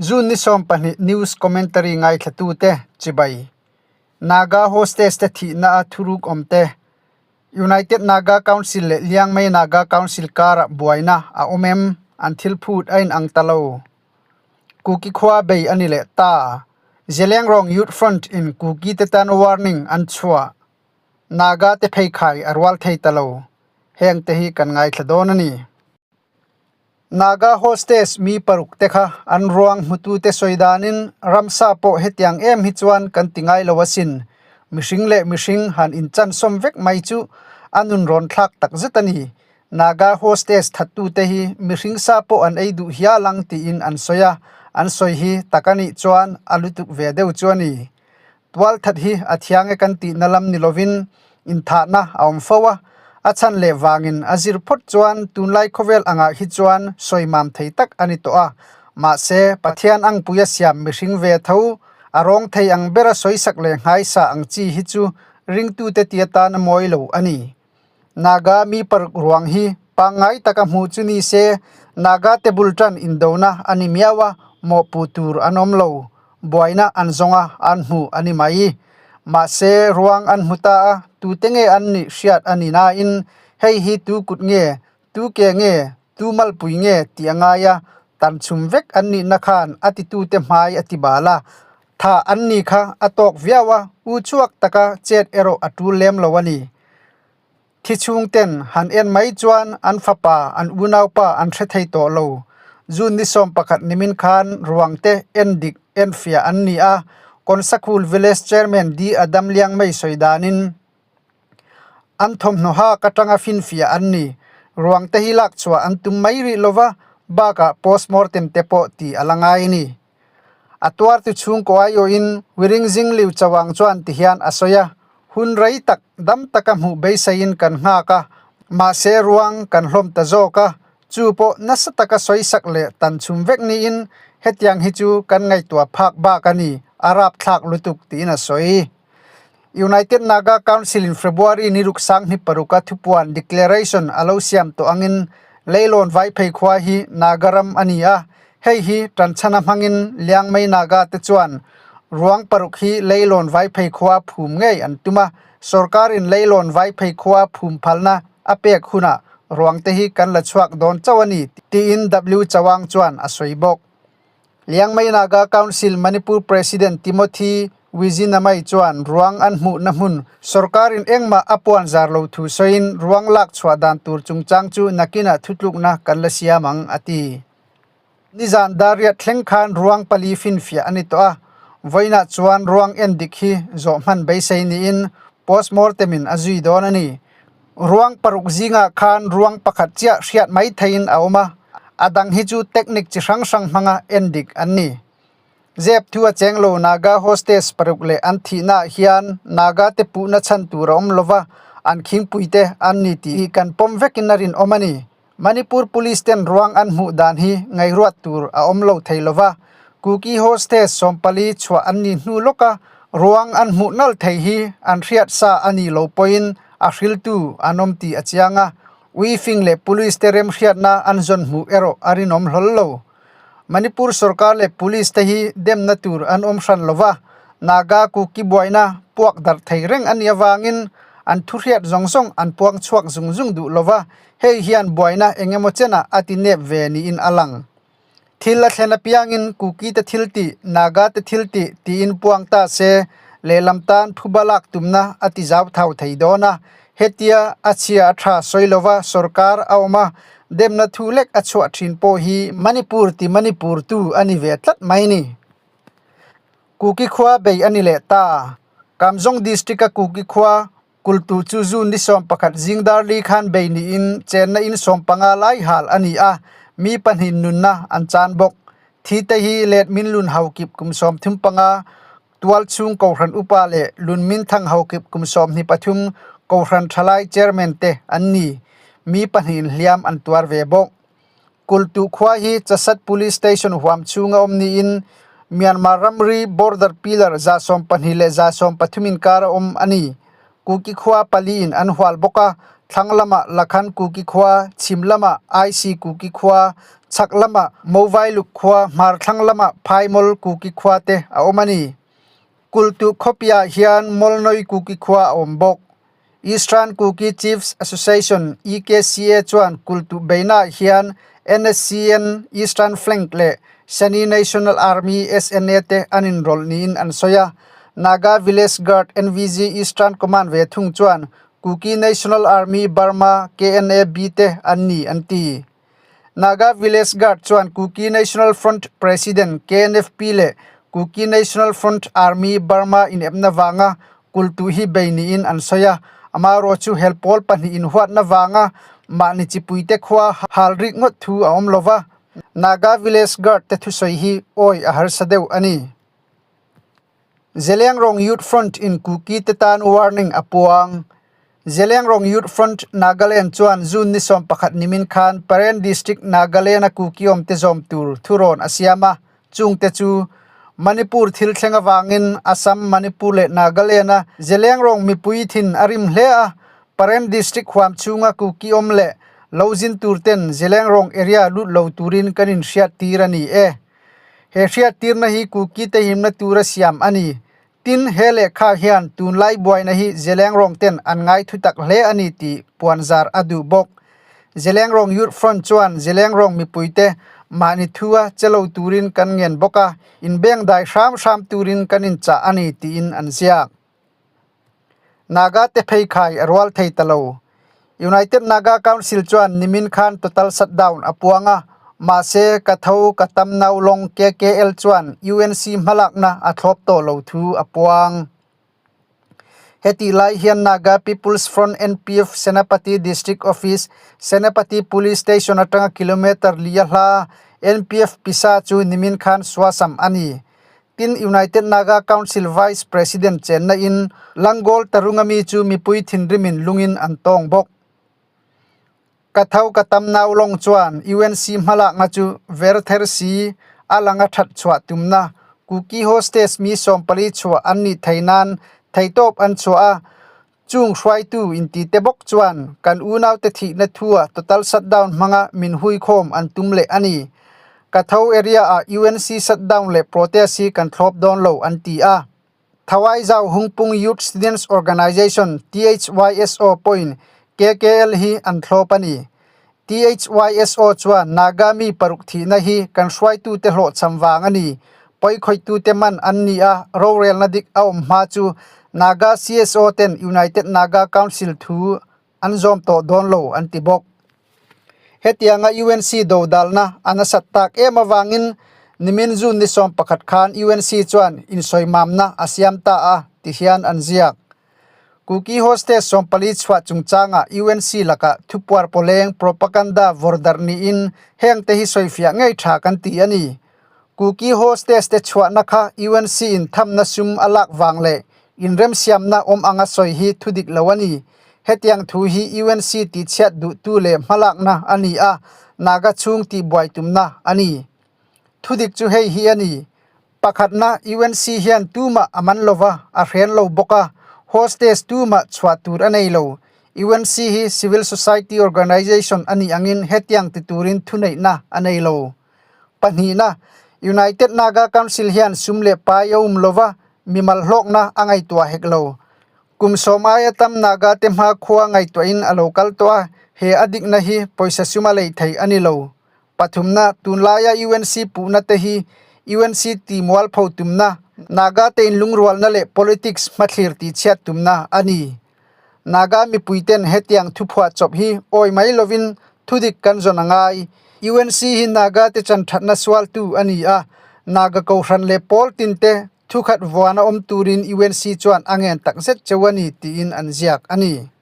June ni 12 news commentary ngaithlatute chibai. Naga hostage te thihna a thuruk awm te, United Naga Council leh Liangmei Naga Council karah buaina a awm em? An thil phut a inang ta lo. Kuki khua bei a ni leh ta. Zeliangrong Youth Front in Kuki te tan warning an chhuah. Naga te pheikhai a rual thei ta lo. Heng te hi kan ngaithla dawn a ni. Naga hostage mi paruk te kha an ruang hmutute sawi danin ramsa pawh hetiang em hi chuan kan ti ngai lo asin. Mihring leh mihring han inchan sawm vek mai chu a nun rawn thlak tak zet a ni. Naga hostage thattute hi mihring sa pawh an ei duh hial ang tiin an sawi a, an sawi hi tak a nih chuan a lutuk ve deuh chu a ni. Tual that hi a thiang e kan tihna lam ni lovin inthahna a awm fo a, a chhan leh vangin a zir phawt chuan tunlai khawvel angah hi chuan sawi mam thei tak a ni tawh a. Mahse, Pathian angpui a siam mihring ve tho, a rawng thei ang bera sawisak leh nghaisa ang chi hi chu ringtute ti atan a mawi lo a ni. Naga mi paruk ruang hi pangngai taka hmuh chu ni se, Naga te bul tan indona a ni miau a, mawhpuh tur an awm lo. Buaina an zawng a, an hmu a ni mai. Mahse, ruang an hmu ta a, tute nge an nih hriat a ni nain, hei hi tu kut nge, tu ke nge, tu malpui nge tih a ngai a, tan chhum vek an nihna khan a titute hmai a ti bal a. Tha an ni kha a tawk viau a, u chhuak taka chet erawh a tul lem lo a ni. Thi chhung ten han en mai chuan an fapa, an unaupa an hre thei tawh lo. June ni 11 nimin khan ruang te en dik en fiah an ni a, Kawnsakul Village Chairman D Adam Liangmei sawi danin an thawmhnaw hak atanga finfiah an ni. Ruang te hi lak chhuah an tum mai rih lova, bakah postmortem te pawh tih a la ngai a ni. A tuartu chhungkaw aiawhin Wiring Zingliu Chawang chuan tihian a sawi a, Hun rei tak dam taka hmuh beiseiin kan nghak a, mahse ruang kan hlawm ta zawk a, chu pawh nasa taka sawisak leh tan chhum vek niin hetiang hi chu kan ngaihtuah phak bak a ni, a rapthlak lutuk tiin a sawi. United Naga Council in February ni ruk 26 a thupuan declaration a lo siam tawh angin Leilawn Vaiphei khua hi Naga ram a ni a, hei hi tanchhana hmangin Liangmei Naga te chuan ruang paruk hi Leilawn Vaiphei khua phum ngei an tum a, sorkarin Leilawn Vaiphei khua phum phalna a pek hunah ruang te hi kan la chhuak dawn chauh a ni tiin W Chawang chuan a sawi bawk. Liangmei Naga Council Manipur President Timothy Wizinamai chuan ruang an hmuhna hmun sorkarin engmah a puan zar lo thu sawiin ruang lak chhuah dan tur chungchang chu nakinah thutlukna kan la siam ang, a ti. Nizan Dariat thleng khan ruang pali finfiah a ni tawh a, vawiinah chuan ruang en dik hi zawh hman beisei niin postmortem in a zui dawn a ni. Ruang paruk zingah khan ruang pakhat chiah hriat mai theiin a awm a, a dang hi chu technique chi hrang hrang hmanga en dik an ni. Zep thu a cheng lo Naga hostage paruk leh an thihnaah hian Naga te puhna chhan tur a awm lova, an khingpui te an ni tih hi kan pawm vekin a rinawm a ni. Manipur Police ten ruang an hmuh dan hi ngaihruat tur a awm lo thei lova, Kuki hostage 14 chhuah an ni hnu lawka ruang an hmuh nalh thei hi an hriat sa a ni lo pawhin a hriltu an awm tih a chiang a, Uifing leh Police te remhriatna an zawn hmuh erawh a rinawm hlawl lo. Manipur sorkar leh Police te hi demna tur an awm hran lova, Naga Kuki buaina puak darh thei reng a nih avangin an thuhriat zawng zawng an puang chhuak zung zung duh lova, Hei hian buaina eng emaw chenah a ti nep ve niin a lang. Thil a thlen apiangin Kuki te thil tih, Naga te thil tih tiin puang ta se, lehlam tan phuba lak tumna a ti zau thau thei dawn a. Hetia a chhia a tha sawi lova sorkar a awm a, demna thu lek a chhuah thin pawh hi Manipur ti Manipur tu a ni ve tlat mai ni. Kuki khua bei a ni leh ta. Kamzong District-a Kuki khua Kultu chu June ni 11 zingdar li khan bei niin chenna in 15 lai hal a ni a, mi pahnih nunna an chan bawk. Thi te hi let min lun haukip kum 35, tual chhung Kohhran upa leh lun min thang haukip kum 23 Kohhran thalai chairman te an ni. Mi pahnih hliam an tuar ve bawk. Kultu khua hi Chasat Police Station huam chhunga awm niin Myanmar ramri border pillar 120 leh 130 inkar a awm a ni. Kuki khua pali in an hual bawk a, Thlang lamah Lakhan Kuki khua, chhim lamah Aisi Kuki khua, chhak lamah Movailuk khua, hmar thlang lamah Phaimol Kuki khua te a awm a ni. Kultuh khawpiah hian Molnoi Kuki khua a awm bawk. Eastern Kuki Chiefs Association, EKCA, chuan Kultuh beihnaah hian NSCN, Eastern Flank leh Sani National Army, SNA, te an inrawlh niin an sawi a. Naga Village Guard, NVG, Eastern Command ve thung chuan Kuki National Army, Burma, KNAB, te an ni an ti. Naga Village Guard chuan Kuki National Front President, KNFP, leh Kuki National Front Army, Burma, inepna vanga kultu hi bei niin an sawi a. Amaherawh chu hel pawl pahnih inhuatna vanga mahni chipuite khua hal rik ngawt thu a awm lo va, Naga Village Guard te thusawi hi awi a harsa deuh a ni. Zeliangrong Youth Front in Kuki te tan warning a puang. Zeliangrong Youth Front Nagaland chuan June ni 11 nimin khan Paren District Nagaland a Kuki awm te zawm tur thurawn a siam a, chung te chu Manipur thil thleng avangin Assam, Manipur leh Nagaland a Zeliangrong mipui thin a rim hle a, Paren District huam chhunga Kuki awm leh lo zin tur ten Zeliangrong area lut lo turin kan inhriat tir a ni e. He hriattirna hi Kuki te himna tura siam a ni. Tin, he lehkha hian tunlai buaina hi Zelengrong ten an ngai thutak hle a ni tih puanzar a duh bawk. Zelengrong Youth Front chuan Zelengrong mipuite mahni thua che lo turin kan ngen bawk a, inbengdai hram hram turin kan inchah a ni tiin an ziak. Naga te pheikhai a rual thei ta lo. United Naga Council chuan nimin khan total shutdown a puang a, mahse ka tho ka tam nau lawng KKL chuan UNC hmalakna a thlawp tawh lo thu a puang. Hetih lai hian Naga People's Front NPF Senapati District Office, Senapati Police Station atanga kilometre li a hla NPF pisa chu nimin khan suasam a ni. Tin United Naga Council Vice President chenna in Langol Tarunga mi chu mipui thinrimin lungin an tawng bawk. Ka tho ka tam nau lawng chuan UNC hmalakna chu verther si a langa that chhuah tumna Kuki hostage mi 14 chhuah an nih thei nan theitawp an chhuah a, chung hruaitu inti te bawk chuan kan unaute thihna thua total shutdown hmanga min huikhawm an tum leh a ni. Ka tho area ah UNC shutdown leh protest hi kan thlawp dawn lo an ti a. Thawai Zau Hungpung Youth Students Organization, THYSO, pawhin KKL hi an thlawp a ni. THYSO chuan Naga mi paruk thihna hi kan hruaitute hlawhchham vang a ni. Pawikhawitute man an ni a, rorelna dik a awm hma chu Naga CSO ten United Naga Council thu an zawm tawh dawn lo an ti bawk. Hetianga UNC dodalna a nasat tak em avangin nimin June ni 11 khan UNC chuan insawimamna a siam ta a ti hian an ziak. Kuki hostage 14 chhuah chungchanga UNC lakah thupuar pawleng propaganda vawrdarh niin heng te hi sawifiah ngei tha kan ti a ni. Kuki hostage te chhuahna kha UNC in thamna sum a lak vang leh inremsiamna awm anga sawi hi thudik lo a ni. Hetiang thu hi UNC tihchhiat duhtu leh hmalakna a ni a, Naga chhung tihbuai tumna a ni. Thudik chu hei hi a ni. Pakhatna, UNC hian tumah a man lo va, a hren lo bawk a, hostage tumah chhuah tur a nei lo. UNC hi civil society organization a nih angin hetiang ti turin thuneihna a nei lo. Pahnihna, United Naga Council hian sum leh pai a um lo va, mimal hlawkna a ngaihtuah hek lo. Kum sawm aia tam Naga te hmakhua ngaihtuahin a lo kal tawh a, he a dikna hi pawisa suma lei thei a ni lo. Pathumna, tunlaia UNC puhna te hi UNC ti mualpho tumna, Naga te inlungrualna leh politics hmathlir tihchhiat tumna a ni. Naga mipuiten hetiang thuphuah chawp hi awi mai lovin thudik kan zawn a ngai. UNC hi Naga te chanthatna sualtu a ni a, Naga kohhran leh pawl tinte thukhat vuana awm turin UNC chuan a ngen takzet cheu a ni tiin an ziak a ni.